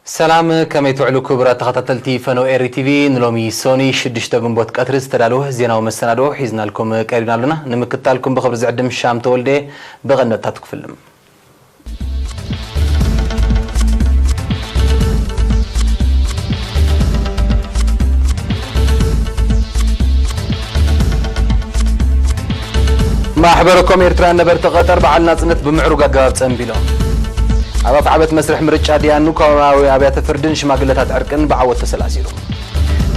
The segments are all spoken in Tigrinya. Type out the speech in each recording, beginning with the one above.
ሰላም፣ ከመይ ትውዕሉ ክቡራት ተኸታተልቲ ፈነው ኤሪ ቲቪ? ንሎሚ ሶኒ ሽዱሽተ ግንቦት ቀትሪ ዝተዳለወ ዜናዊ መሰናድኦ ሒዝናልኩም ቀሪብና ኣለና። ንምክትታልኩም ብኽብሪ ዝዕድም ሻም ተወልደ። ብቐንደታት ክፍልም። ማሕበረ ኮም ኤርትራ ነበርቲ ቀጠር በዓል ናጽነት ብምዕሩግ ኣገባብ ጸንቢሎም። ኣብ ኣፍዓበት መስርሕ ምርጫ ድያኑ ከባቢ ኣብያተ ፍርድን ሽማግለታት ዕርቅን ብዓወት ተሰላሲሉ።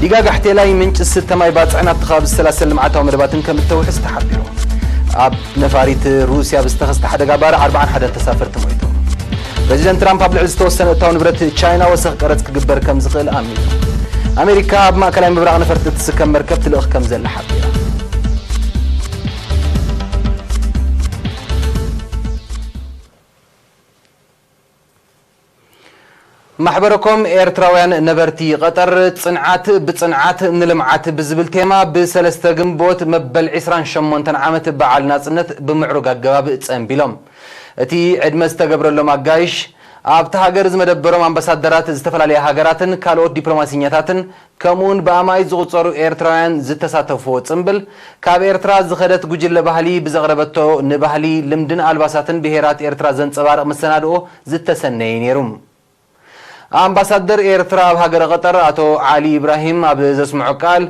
ዲጋ ጋሕቴላይ ምንጪ ዝስተ ማይ ባጽዕን ኣብቲ ከባቢ ዝሰላሰል ልምዓታዊ መደባትን ከም እተውሕስ ተሓቢሩ። ኣብ ነፋሪት ሩስያ ብዝተኸስተ ሓደጋ ባርዕ ኣርባዓን ሓደን ተሳፈርቲ ሞይቶም። ፕረዚደንት ትራምፕ ኣብ ልዕሊ ዝተወሰነ እታው ንብረት ቻይና ወሰኽ ቀረጽ ክግበር ከም ዝኽእል ኣሚኑ። ኣሜሪካ ኣብ ማእከላይ ምብራቕ ነፈርቲ እትስከም መርከብ ትልእኽ ከም ዘላ ሓቢራ። ማሕበረ ኮም ኤርትራውያን ነበርቲ ቀጠር ጽንዓት ብጽንዓት ንልምዓት ብዝብል ቴማ ብሰለስተ ግንቦት መበል ዕስራን ሸሞንተን ዓመት በዓል ናጽነት ብምዕሩግ ኣገባብ ጸንቢሎም። እቲ ዕድመ ዝተገብረሎም ኣጋይሽ ኣብቲ ሃገር ዝመደበሮም ኣምባሳደራት ዝተፈላለያ ሃገራትን ካልኦት ዲፕሎማሲኛታትን ከምኡውን ብኣማኢት ዝቑጸሩ ኤርትራውያን ዝተሳተፍዎ ጽምብል፣ ካብ ኤርትራ ዝኸደት ጉጅለ ባህሊ ብዘቕረበቶ ንባህሊ፣ ልምድን ኣልባሳትን ብሄራት ኤርትራ ዘንጸባርቕ መሰናድኦ ዝተሰነየ ነይሩ። ኣምባሳደር ኤርትራ ኣብ ሃገረ ቀጠር ኣቶ ዓሊ ኢብራሂም ኣብ ዘስምዖ ቃል፣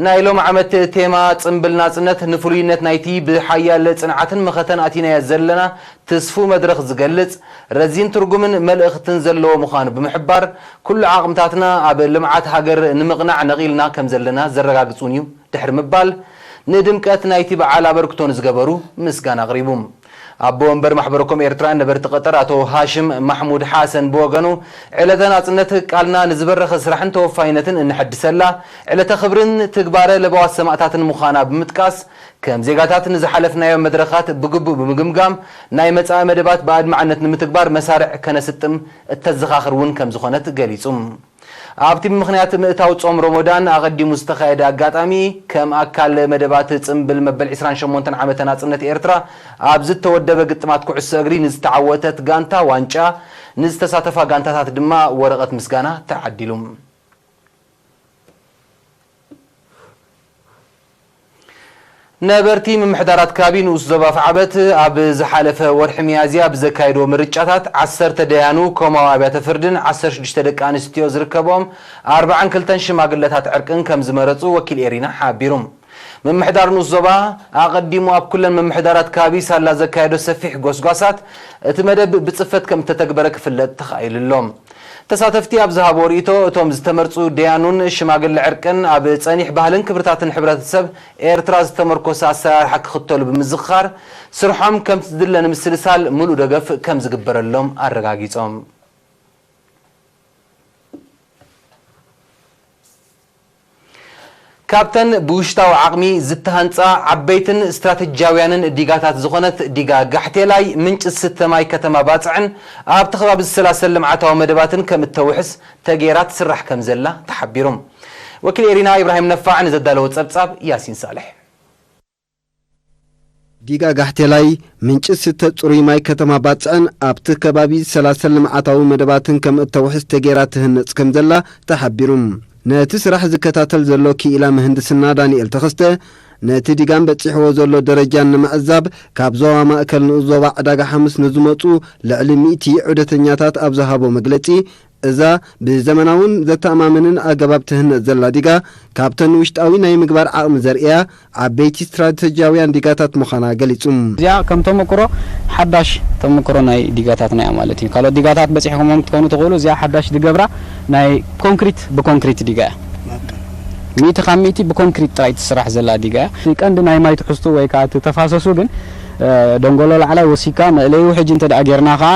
ናይ ሎም ዓመት ቴማ ጽምብል ናጽነት ንፍሉይነት ናይቲ ብሓያል ጽንዓትን መኸተን ኣቲናዮ ዘለና ትስፉ መድረኽ ዝገልጽ፣ ረዚን ትርጉምን መልእኽትን ዘለዎ ምዃኑ ብምሕባር፣ ኩሉ ዓቕምታትና ኣብ ልምዓት ሃገር ንምቕናዕ ነቒልና ከም ዘለና ዘረጋግጽ እውን እዩ ድሕሪ ምባል፣ ንድምቀት ናይቲ በዓል ኣበርክቶ ንዝገበሩ ምስጋና ኣቕሪቡ። ኣቦ ወንበር ማሕበረ ኮም ኤርትራውያን ነበርቲ ቀጠር ኣቶ ሃሽም ማሕሙድ ሓሰን ብወገኑ፣ ዕለተ ናጽነት ቃልና ንዝበረኸ ስራሕን ተወፋይነትን እንሐድሰላ፣ ዕለተ ክብርን ትግባረ ለበዋት ሰማእታትን ምዃና ብምጥቃስ፣ ከም ዜጋታት ንዝሓለፍናዮ መድረኻት ብግቡእ ብምግምጋም፣ ናይ መጻኢ መደባት ብኣድማዕነት ንምትግባር መሳርዕ ከነስጥም እተዘኻኽር እውን ከም ዝኾነት ገሊጹ። ኣብቲ ብምኽንያት ምእታው ጾም ሮሞዳን ኣቐዲሙ ዝተኻየደ ኣጋጣሚ፣ ከም ኣካል መደባት ጽምብል መበል ዕስራን ሸሞንተን ዓመተ ናጽነት ኤርትራ፣ ኣብ ዝተወደበ ግጥማት ኩዕሶ እግሪ ንዝተዓወተት ጋንታ ዋንጫ፣ ንዝተሳተፋ ጋንታታት ድማ ወረቐት ምስጋና ተዓዲሉ። ነበርቲ ምምሕዳራት ከባቢ ንኡስ ዞባ ኣፍዓበት ኣብ ዝሓለፈ ወርሒ ሚያዝያ ብዘካየድዎ ምርጫታት ዓሰርተ ደያኑ ኮማዊ ኣብያተ ፍርድን ዓሰርተ ሽዱሽተ ደቂ ኣንስትዮ ዝርከብኦም ኣርባዓን ክልተን ሽማግለታት ዕርቅን ከም ዝመረጹ ወኪል ኤሪና ሓቢሩ። ምምሕዳር ንኡስ ዞባ ኣቐዲሙ ኣብ ኩለን ምምሕዳራት ከባቢ ሳላ ዘካየዶ ሰፊሕ ጎስጓሳት እቲ መደብ ብጽፈት ከም እተተግበረ ክፍለጥ ተኻኢሉ ኣሎ። ተሳተፍቲ ኣብ ዝሃብዎ ርእይቶ፣ እቶም ዝተመርጹ ደያኑን ሽማግለ ዕርቅን ኣብ ጸኒሕ ባህልን ክብርታትን ሕብረተሰብ ኤርትራ ዝተመርኮሰ ኣሰራርሓ ክኽተሉ ብምዝኽኻር፣ ስርሖም ከምቲ ዝድለ ንምስልሳል ምሉእ ደገፍ ከም ዝግበረሎም ኣረጋጊጾም። ካብተን ብውሽጣዊ ዓቕሚ ዝተሃንጻ ዓበይትን ስትራተጂያውያንን ዲጋታት ዝኾነት ዲጋ ጋሕቴላይ፣ ምንጪ ዝስተ ማይ ከተማ ባጽዕን ኣብቲ ከባቢ ዝሰላሰል ልምዓታዊ መደባትን ከም እተውሕስ ተገይራ ትስራሕ ከም ዘላ ተሓቢሩ። ወኪል ኤሪና ኢብራሂም ነፋዕ ንዘዳለዎ ጸብጻብ ያሲን ሳልሕ። ዲጋ ጋሕቴላይ፣ ምንጪ ዝስተ ጽሩይ ማይ ከተማ ባጽዕን ኣብቲ ከባቢ ዝሰላሰል ልምዓታዊ መደባትን ከም እተውሕስ ተገይራ ትህነጽ ከም ዘላ ተሓቢሩ። ነቲ ስራሕ ዝከታተል ዘሎ ክኢላ ምህንድስና ዳንኤል ተኸስተ፣ ነቲ ዲጋን በጺሕዎ ዘሎ ደረጃን ንምዕዛብ፣ ካብ ዞባ ማእከል ንኡስ ዞባ ዕዳጋ ሓሙስ ንዝመጹ ልዕሊ ሚእቲ ዑደተኛታት ኣብ ዝሃቦ መግለጺ፣ እዛ ብዘመናውን ዘተኣማምንን ኣገባብ ትህነጽ ዘላ ዲጋ፣ ካብተን ውሽጣዊ ናይ ምግባር ዓቕሚ ዘርእያ ዓበይቲ ስትራተጂያውያን ዲጋታት ምዃና ገሊጹ። እዚኣ ከም ተመክሮ፣ ሓዳሽ ተመክሮ ናይ ዲጋታትና እያ ማለት እዩ። ካልኦት ዲጋታት በጺሕኩሞም ክትኮኑ ትኽእሉ፣ እዚኣ ሓዳሽ ዝገብራ ናይ ኮንክሪት ብኮንክሪት ዲጋ እያ። ሚእቲ ካብ ሚእቲ ብኮንክሪት ጥራይ ትስራሕ ዘላ ዲጋ እያ። እቲ ቀንዲ ናይ ማይ ትሕዝቱ ወይ ከዓ እቲ ተፋሰሱ ግን፣ እ፣ ደንጎሎ ላዕላይ ወሲካ መእለዩ ሕጂ እንተ ደኣ ጌርና ከዓ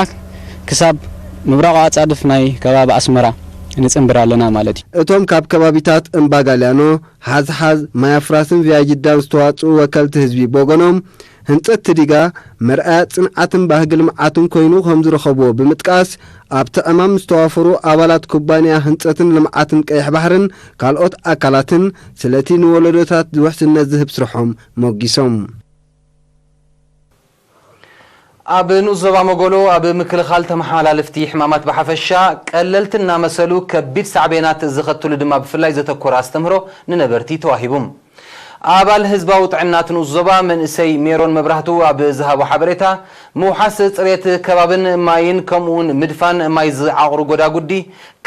ክሳብ ምብራቕ ኣጻድፍ ናይ ከባቢ ኣስመራ ንጽንብር ኣለና ማለት እዩ። እቶም ካብ ከባቢታት እምባጋልያኖ፣ ሓዝሓዝ፣ ማይ ኣፍራስን ቪያጅዳን ዝተዋጽኡ ወከልቲ ህዝቢ ብወገኖም፣ ህንጸት እቲ ዲጋ መርኣያ ጽንዓትን ባህጊ ልምዓትን ኮይኑ ከም ዝረኸብዎ ብምጥቃስ፣ ኣብቲ ዕማም ዝተዋፈሩ ኣባላት ኩባንያ ህንጸትን ልምዓትን ቀይሕ ባሕርን ካልኦት ኣካላትን ስለቲ ንወለዶታት ውሕስነት ዝህብ ስርሖም ሞጊሶም። ኣብ ንኡስ ዞባ መጎሎ ኣብ ምክልኻል ተመሓላልፍቲ ሕማማት ብሓፈሻ ቀለልቲ እናመሰሉ ከቢድ ሳዕቤናት ዘኸትሉ ድማ ብፍላይ ዘተኮረ ኣስተምህሮ ንነበርቲ ተዋሂቡ። ኣባል ህዝባዊ ጥዕና እቲ ንኡስ ዞባ መንእሰይ ሜሮን መብራህቱ ኣብ ዝሃቦ ሓበሬታ፣ ምውሓስ ጽሬት ከባብን ማይን ከምኡውን ምድፋን ማይ ዝዓቑሩ ጎዳጉዲ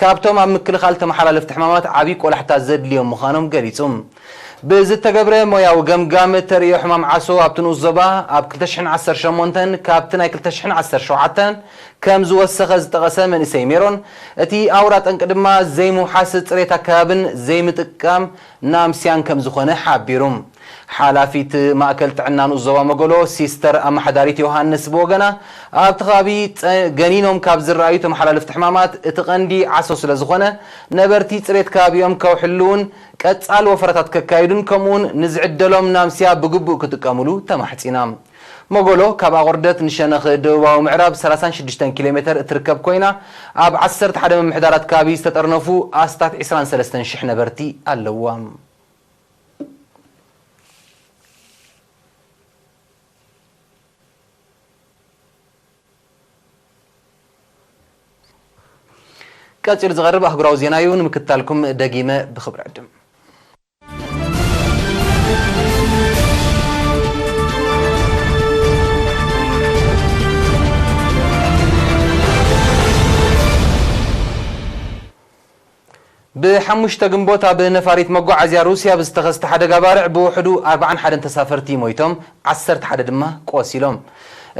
ካብቶም ኣብ ምክልኻል ተመሓላለፍቲ ሕማማት ዓብዪ ቆላሕታ ዘድልዮም ምዃኖም ገሊጹ። ብዝተገብረ ሞያዊ ገምጋም፣ ተርእዮ ሕማም ዓሶ ኣብቲ ንኡስ ዞባ ኣብ ክልተ ሽሕን ዓሰርተ ሸሞንተን ካብቲ ናይ ክልተ ሽሕን ዓሰርተ ሸውዓተን ከም ዝወሰኸ ዝጠቐሰ መንእሰይ ሜሮን፣ እቲ ኣውራ ጠንቂ ድማ ዘይምውሓስ ጽሬት ኣከባብን ዘይምጥቃም ናምስያን ከም ዝኾነ ሓቢሩ። ሓላፊት ማእከል ጥዕና ንኡስ ዞባ መጎሎ ሲስተር ኣመሓዳሪት ዮሃንስ ብወገና፣ ኣብቲ ከባቢ ጸ-፣ ገኒኖም ካብ ዝረኣዩ ተመሓላለፍቲ ሕማማት እቲ ቀንዲ ዓሶ ስለ ዝኾነ፣ ነበርቲ ጽሬት ከባቢኦም ከውሕልውን ቀጻሊ ወፈራታት ከካይዱን ከምኡውን ንዝዕደሎም ናምስያ ብግቡእ ክጥቀሙሉ ተማሕጺና። መጎሎ ካብ ኣቑርደት ንሸነኽ ደቡባዊ ምዕራብ ሰላሳን ሽዱሽተን ኪሎ ሜተር እትርከብ ኮይና፣ ኣብ ዓሰርተ ሓደ ምምሕዳራት ከባቢ ዝተጠርነፉ ኣስታት ዕስራን ሰለስተን ሽሕ ነበርቲ ኣለዋ። ቀጺሉ ዝቐርብ ኣህጉራዊ ዜና እዩ። ንምክትታልኩም ደጊመ ብኽብሪ ዕድም። ብሓሙሽተ ግንቦት ኣብ ነፋሪት መጓዓዝያ ሩስያ ብዝተኸስተ ሓደጋ ባርዕ ብውሕዱ ኣርባዓን ሓደን ተሳፈርቲ ሞይቶም፣ ዓሰርተ ሓደ ድማ ቆሲሎም።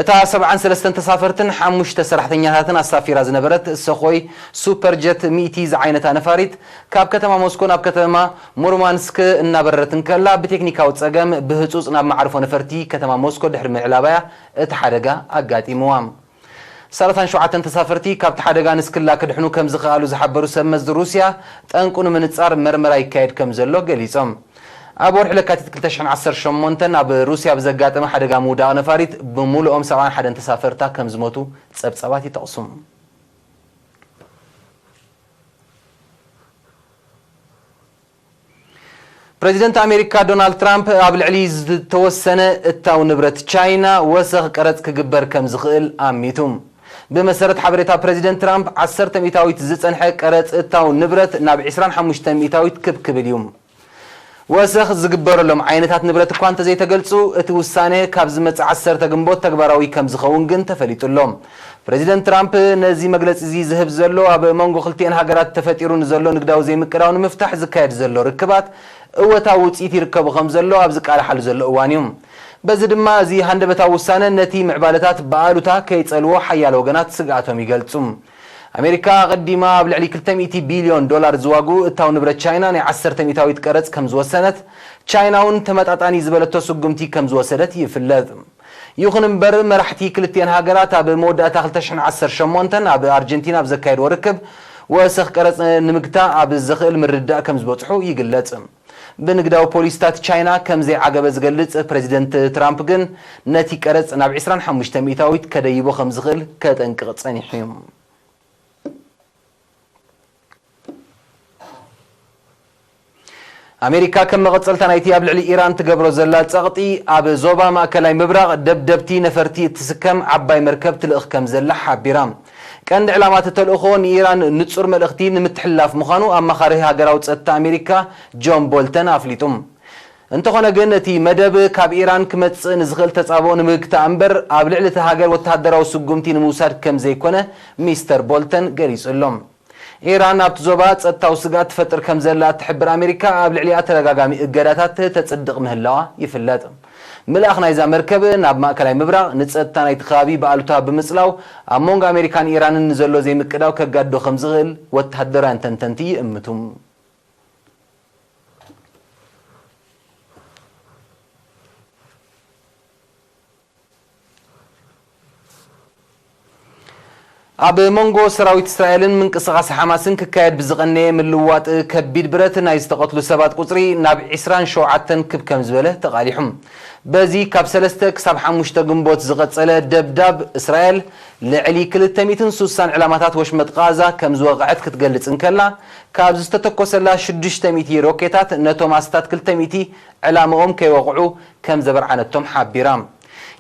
እታ ሰብዓን ሰለስተን ተሳፈርትን ሓሙሽተ ሰራሕተኛታትን ኣሳፊራ ዝነበረት ሰኾይ ሱፐርጀት ሚእቲ ዝዓይነታ ነፋሪት ካብ ከተማ ሞስኮ ናብ ከተማ ሙርማንስክ እናበረረት እንከላ ብቴክኒካዊ ጸገም ብህጹጽ ናብ መዓርፎ ነፈርቲ ከተማ ሞስኮ ድሕሪ ምዕላባያ እቲ ሓደጋ ኣጋጢምዋ። ሰላሳን ሸውዓተን ተሳፈርቲ ካብቲ ሓደጋ ንስክላ ክድሕኑ ከም ዝኸኣሉ ዝሓበሩ ሰብ መዚ ሩስያ፣ ጠንቁ ንምንጻር መርመራ ይካየድ ከም ዘሎ ገሊጾም። ኣብ ወርሒ ለካቲት ክልተ ሽሕን ዓሰርተ ሸሞንተን ኣብ ሩስያ ብዘጋጠመ ሓደጋ ምውዳቕ ነፋሪት ብምሉኦም ሰብዓን ሓደን ተሳፈርታ ከም ዝሞቱ ጸብጻባት ይጠቕሱ። ፕሬዚደንት ኣሜሪካ ዶናልድ ትራምፕ ኣብ ልዕሊ ዝተወሰነ እታው ንብረት ቻይና ወሰኽ ቀረጽ ክግበር ከም ዝኽእል ኣሚቱ። ብመሰረት ሓበሬታ ፕሬዚደንት ትራምፕ፣ ዓሰርተ ሚእታዊት ዝጸንሐ ቀረጽ እታው ንብረት ናብ ዕስራን ሓሙሽተ ሚእታዊት ክብ ክብል እዩ። ወሰኽ ዝግበረሎም ዓይነታት ንብረት እኳ እንተዘይተገልጹ፣ እቲ ውሳነ ካብ ዝመጽእ ዓሰርተ ግንቦት ተግባራዊ ከም ዝኸውን ግን ተፈሊጡ ኣሎ። ፕሬዚደንት ትራምፕ ነዚ መግለጺ እዚ ዝህብ ዘሎ፣ ኣብ መንጎ ክልቲኤን ሃገራት ተፈጢሩ ንዘሎ ንግዳዊ ዘይምቅዳው ንምፍታሕ ዝካየድ ዘሎ ርክባት እወታዊ ውጽኢት ይርከቦ ከም ዘሎ ኣብ ዝቃላሓሉ ዘሎ እዋን እዩ። በዚ ድማ፣ እዚ ሃንደበታዊ ውሳነ ነቲ ምዕባለታት ብኣሉታ ከይጸልዎ ሓያሎ ወገናት ስግኣቶም ይገልጹ። ኣሜሪካ ኣቐዲማ ኣብ ልዕሊ ክልተ ሚእቲ ቢልዮን ዶላር ዝዋግኡ እታው ንብረት ቻይና ናይ ዓሰርተ ሚእታዊት ቀረጽ ከም ዝወሰነት፣ ቻይና እውን ተመጣጣኒ ዝበለቶ ስጉምቲ ከም ዝወሰደት ይፍለጥ። ይኹን እምበር፣ መራሕቲ ክልቲኤን ሃገራት ኣብ መወዳእታ ክልተ ሽሕን ዓሰርተ ሸሞንተን ኣብ ኣርጀንቲና ኣብ ዘካየድዎ ርክብ፣ ወሰኽ ቀረጽ ንምግታእ ኣብ ዘኽእል ምርድዳእ ከም ዝበጽሑ ይግለጽ። ብንግዳዊ ፖሊሲታት ቻይና ከም ዘይዓገበ ዝገልጽ ፕሬዚደንት ትራምፕ ግን፣ ነቲ ቀረጽ ናብ ዕስራን ሓሙሽተ ሚእታዊት ከደይቦ ከም ዝኽእል ከጠንቅቕ ጸኒሑ እዩ። ኣሜሪካ ከም መቐጸልታ ናይቲ ኣብ ልዕሊ ኢራን ትገብሮ ዘላ ጸቕጢ፣ ኣብ ዞባ ማእከላይ ምብራቕ ደብደብቲ ነፈርቲ እትስከም ዓባይ መርከብ ትልእኽ ከም ዘላ ሓቢራ። ቀንዲ ዕላማ እቲ ተልእኾ ንኢራን ንጹር መልእኽቲ ንምትሕልላፍ ምዃኑ ኣማኻሪ ሃገራዊ ጸጥታ ኣሜሪካ ጆን ቦልተን ኣፍሊጡ። እንተኾነ ግን፣ እቲ መደብ ካብ ኢራን ክመጽእ ንዝኽእል ተጻብኦ ንምግታእ እምበር፣ ኣብ ልዕሊ እታ ሃገር ወተሃደራዊ ስጉምቲ ንምውሳድ ከም ዘይኮነ ሚስተር ቦልተን ገሊጹ ኣሎ። ኢራን ኣብቲ ዞባ ጸጥታዊ ስግኣት ትፈጥር ከም ዘላ እትሕብር ኣሜሪካ፣ ኣብ ልዕሊኣ ተደጋጋሚ እገዳታት ተጽድቕ ምህላዋ ይፍለጥ። ምልኣኽ ናይዛ መርከብ ናብ ማእከላይ ምብራቕ፣ ንጸጥታ ናይቲ ከባቢ ብኣሉታ ብምጽላው፣ ኣብ መንጎ ኣሜሪካን ኢራንን ንዘሎ ዘይምቅዳው ከጋድዶ ከም ዝኽእል ወተሃደራውያን ተንተንቲ ይእምቱ። ኣብ መንጎ ሰራዊት እስራኤልን ምንቅስቓስ ሓማስን ክካየድ ብዝቐነየ ምልውዋጥ ከቢድ ብረት፣ ናይ ዝተቐትሉ ሰባት ቁጽሪ ናብ ዕስራን ሸውዓተን ክብ ከም ዝበለ ተቓሊሑ። በዚ ካብ ሰለስተ ክሳብ ሓሙሽተ ግንቦት ዝቐጸለ ደብዳብ፣ እስራኤል ልዕሊ ክልተ ሚእትን ስሳን ዕላማታት ወሽመጥ ቓዛ ከም ዝወቕዐት ክትገልጽ እንከላ፣ ካብ ዝተተኮሰላ ሽዱሽተ ሚእቲ ሮኬታት፣ ነቶም ኣስታት ክልተ ሚእቲ ዕላምኦም ከይወቕዑ ከም ዘበርዓነቶም ሓቢራ።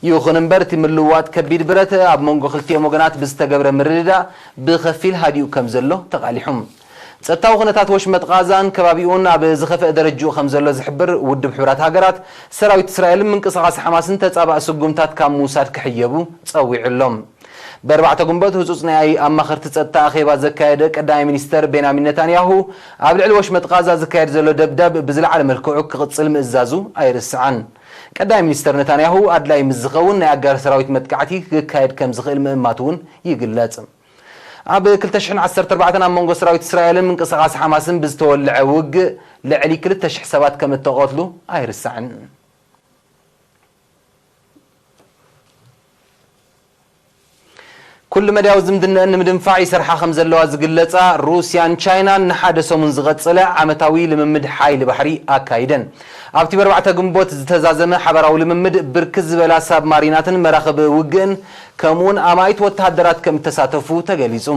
ይኹን እምበር፣ እቲ ምልውዋጥ ከቢድ ብረት ኣብ መንጎ ክልቲኦም ወገናት ብዝተገብረ ምርድዳእ ብኸፊል ሃዲኡ ከም ዘሎ ተቓሊሑ። ጸጥታዊ ኩነታት ወሽመጥ ቓዛን ከባቢኡን ኣብ ዝኸፍአ ደረጅኡ ከም ዘሎ ዝሕብር ውድብ ሕቡራት ሃገራት፣ ሰራዊት እስራኤልን ምንቅስቓስ ሓማስን ተጻባኢ ስጉምታት ካብ ምውሳድ ክሕየቡ ጸዊዑ ኣሎ። ብኣርባዕተ ግንቦት ህጹጽ ናይ ኣማኸርቲ ጸጥታ ኣኼባ ዘካየደ ቀዳማይ ሚኒስተር ቤንያሚን ነታንያሁ፣ ኣብ ልዕሊ ወሽመጥ ቓዛ ዝካየድ ዘሎ ደብዳብ ብዝለዓለ መልክዑ ክቕጽል ምእዛዙ ኣይርስዓን። ቀዳማይ ሚኒስተር ነታንያሁ፣ ኣድላዪ ምስ ዝኸውን ናይ ኣጋር ሰራዊት መጥቃዕቲ ክካየድ ከም ዝኽእል ምእማቱ እውን ይግለጽ። ኣብ ክልተ ሽሕን ዓሰርተ ኣርባዕተን ኣብ መንጎ ሰራዊት እስራኤልን ምንቅስቓስ ሓማስን ብዝተወልዐ ውግእ ልዕሊ ክልተ ሽሕ ሰባት ከም እተቐትሉ ኣይርሳዕን። ኩሉ መዳያዊ ዝምድነአን ንምድንፋዕ ይሰርሓ ከም ዘለዋ ዝግለጻ ሩስያን ቻይናን ንሓደ ሰሙን ዝቐጸለ ዓመታዊ ልምምድ ሓይሊ ባሕሪ ኣካይደን። ኣብቲ ብኣርባዕተ ግንቦት ዝተዛዘመ ሓባራዊ ልምምድ ብርክት ዝበላ ሳብማሪናትን መራኽብ ውግእን ከምኡውን ኣማኢት ወተሃደራት ከም እተሳተፉ ተገሊጹ።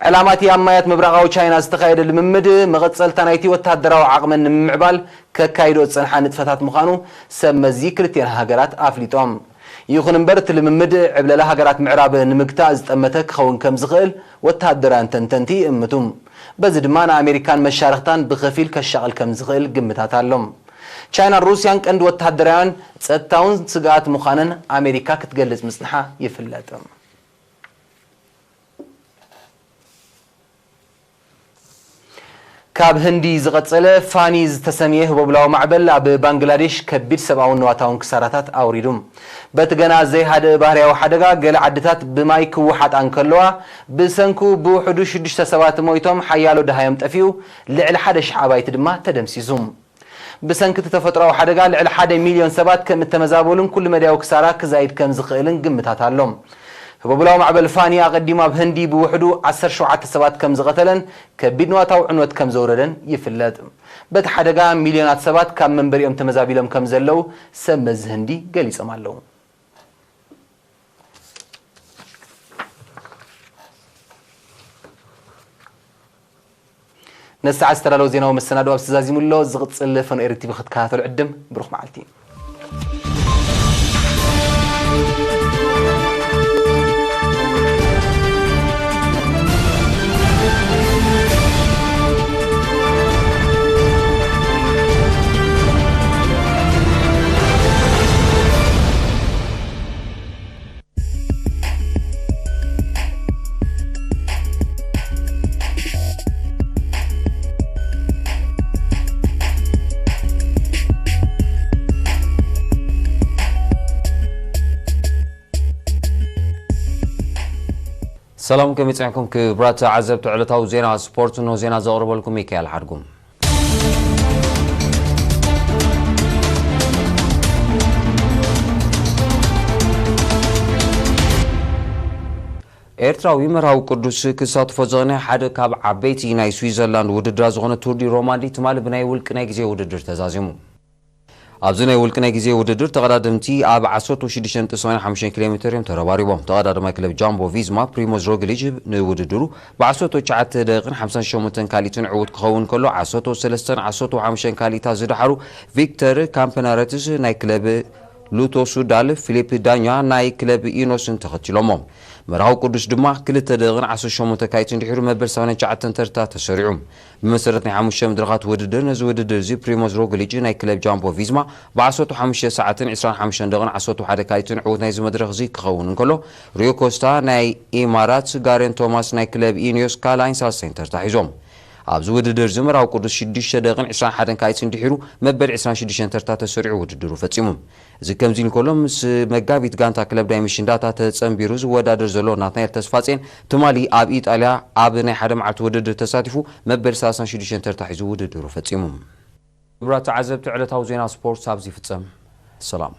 ዕላማ እቲ ኣብ ማያት ምብራቓዊ ቻይና ዝተኻየደ ልምምድ መቐጸልታ ናይቲ ወተሃደራዊ ዓቕመን ንምምዕባል ከካይዶ ዝጸንሓ ንጥፈታት ምዃኑ ሰብ መዚ ክልቲኤን ሃገራት ኣፍሊጦም። ይኹን እምበር፣ እቲ ልምምድ ዕብለላ ሃገራት ምዕራብ ንምግታእ ዝጠመተ ክኸውን ከም ዝኽእል ወተሃደራውያን ተንተንቲ ይእምቱ። በዚ ድማ ንኣሜሪካን መሻርኽታን ብኸፊል ከሻቕል ከም ዝኽእል ግምታት ኣሎ። ቻይናን ሩስያን ቀንዲ ወተሃደራውያን ጸጥታውን ስግኣት ምዃነን ኣሜሪካ ክትገልጽ ምጽንሓ ይፍለጥ። ካብ ህንዲ ዝቐጸለ ፋኒ ዝተሰምየ ህቦብላዊ ማዕበል ኣብ ባንግላዴሽ ከቢድ ሰብኣውን ንዋታውን ክሳራታት ኣውሪዱ። በቲ ገና ዘይሃደእ ባህርያዊ ሓደጋ፣ ገለ ዓድታት ብማይ ክወሓጣ እንከለዋ፣ ብሰንኩ ብውሕዱ ሽዱሽተ ሰባት ሞይቶም፣ ሓያሎ ደሃዮም ጠፊኡ፣ ልዕሊ ሓደ ሽሕ ኣባይቲ ድማ ተደምሲሱ። ብሰንኪ እቲ ተፈጥሮኣዊ ሓደጋ ልዕሊ ሓደ ሚልዮን ሰባት ከም እተመዛበሉን ኩሉ መዳያዊ ክሳራ ክዛይድ ከም ዝኽእልን ግምታት ኣሎ። ህቦብላዊ ማዕበል ፋኒ ኣቐዲሙ ኣብ ህንዲ ብውሕዱ ዓሰርተ ሸውዓተ ሰባት ከም ዝቐተለን ከቢድ ንዋታዊ ዕንወት ከም ዘውረደን ይፍለጥ። በቲ ሓደጋ ሚልዮናት ሰባት ካብ መንበሪኦም ተመዛቢሎም ከም ዘለዉ ሰብ መዚ ህንዲ ገሊጾም ኣለዉ። ነዚ ሰዓት ዝተዳለወ ዜናዊ መሰናድኦ ኣብዚ ተዛዚሙ ኣሎ። ዝቕጽል ፈኖ ኤሪ ቲቪ ክትከታተሉ ዕድም። ብሩኽ መዓልቲ። ሰላም፣ ከመይ ጸኒሕኩም ክቡራት ተዓዘብቲ ዕለታዊ ዜና ስፖርት? እንሆ ዜና ዘቕርበልኩም ሚካኤል ሓድጉ። ኤርትራዊ መርሃዊ ቅዱስ ክሳተፎ ዝቐነየ ሓደ ካብ ዓበይቲ ናይ ስዊዘርላንድ ውድድራት ዝኾነ ቱር ዲ ሮማንዲ ትማሊ ብናይ ውልቂ ናይ ግዜ ውድድር ተዛዚሙ። ኣብዚ ናይ ውልቂ ናይ ግዜ ውድድር ተቐዳደምቲ ኣብ ዓሰርተ ሽዱሽተ ነጥቢ ሰማንያ ሓሙሽተ ኪሎ ሜተር እዮም ተረባሪቦም። ተቐዳዳማይ ክለብ ጃምቦ ቪዝማ ፕሪሞዝ ሮግሊች ንውድድሩ ብ ዓሰርተ ትሽዓተ ደቂቕን ሓምሳን ሸሞንተን ካሊትን ዕዉት ክኸውን ከሎ፣ ዓሰርተ ሰለስተን ዓሰርተ ሓሙሽተን ካሊታት ዝደሓሩ ቪክተር ካምፕናረትስ ናይ ክለብ ሉቶ ሱዳል፣ ፊሊፕ ዳኛ ናይ ክለብ ኢኖስን ተኸቲሎሞ። መርሃዊ ቅዱስ ድማ ክልተ ደቂቕን ዓሰርተ ሸሞንተ ካሊትን ድሒሩ መበል ሰማንያን ትሽዓተን ተርታ ተሰሪዑ። ብመሰረት ናይ ሓሙሽተ መድረኻት ውድድር፣ ነዚ ውድድር እዚ ፕሪሞዝ ሮግሊች ናይ ክለብ ጃምቦ ቪዝማ ብ ዓሰርተ ሓሙሽተ ሰዓትን ዕስራን ሓሙሽተን ደቂቕን ዓሰርተ ሓደ ካሊትን ዕዉት ናይዚ መድረኽ እዚ ክኸውን እንከሎ፣ ሪዮ ኮስታ ናይ ኢማራት፣ ጋሬን ቶማስ ናይ ክለብ ኢኒዮስ ካልኣይን ሳልሳይን ተርታ ሒዞም። ኣብዚ ውድድር እዚ መርሃዊ ቅዱስ ሽዱሽተ ደቂቕን ዕስራን ሓደን ካሊትን ድሒሩ መበል ዕስራን ሽዱሽተን ተርታ ተሰሪዑ ውድድሩ ፈጺሙ። እዚ ከምዚ እንከሎ፣ ምስ መጋቢት ጋንታ ክለብ ዳይመንሽን ዳታ ተጸንቢሩ ዝወዳደር ዘሎ ናትናኤል ተስፋጼን ትማሊ ኣብ ኢጣልያ ኣብ ናይ ሓደ መዓልቲ ውድድር ተሳቲፉ መበል ሰላሳን ሽዱሽተን ተርታ ሒዙ ውድድሩ ፈጺሙ። ክቡራት ተዓዘብቲ፣ ዕለታዊ ዜና ስፖርት ኣብዚ ይፍጸም። ሰላም።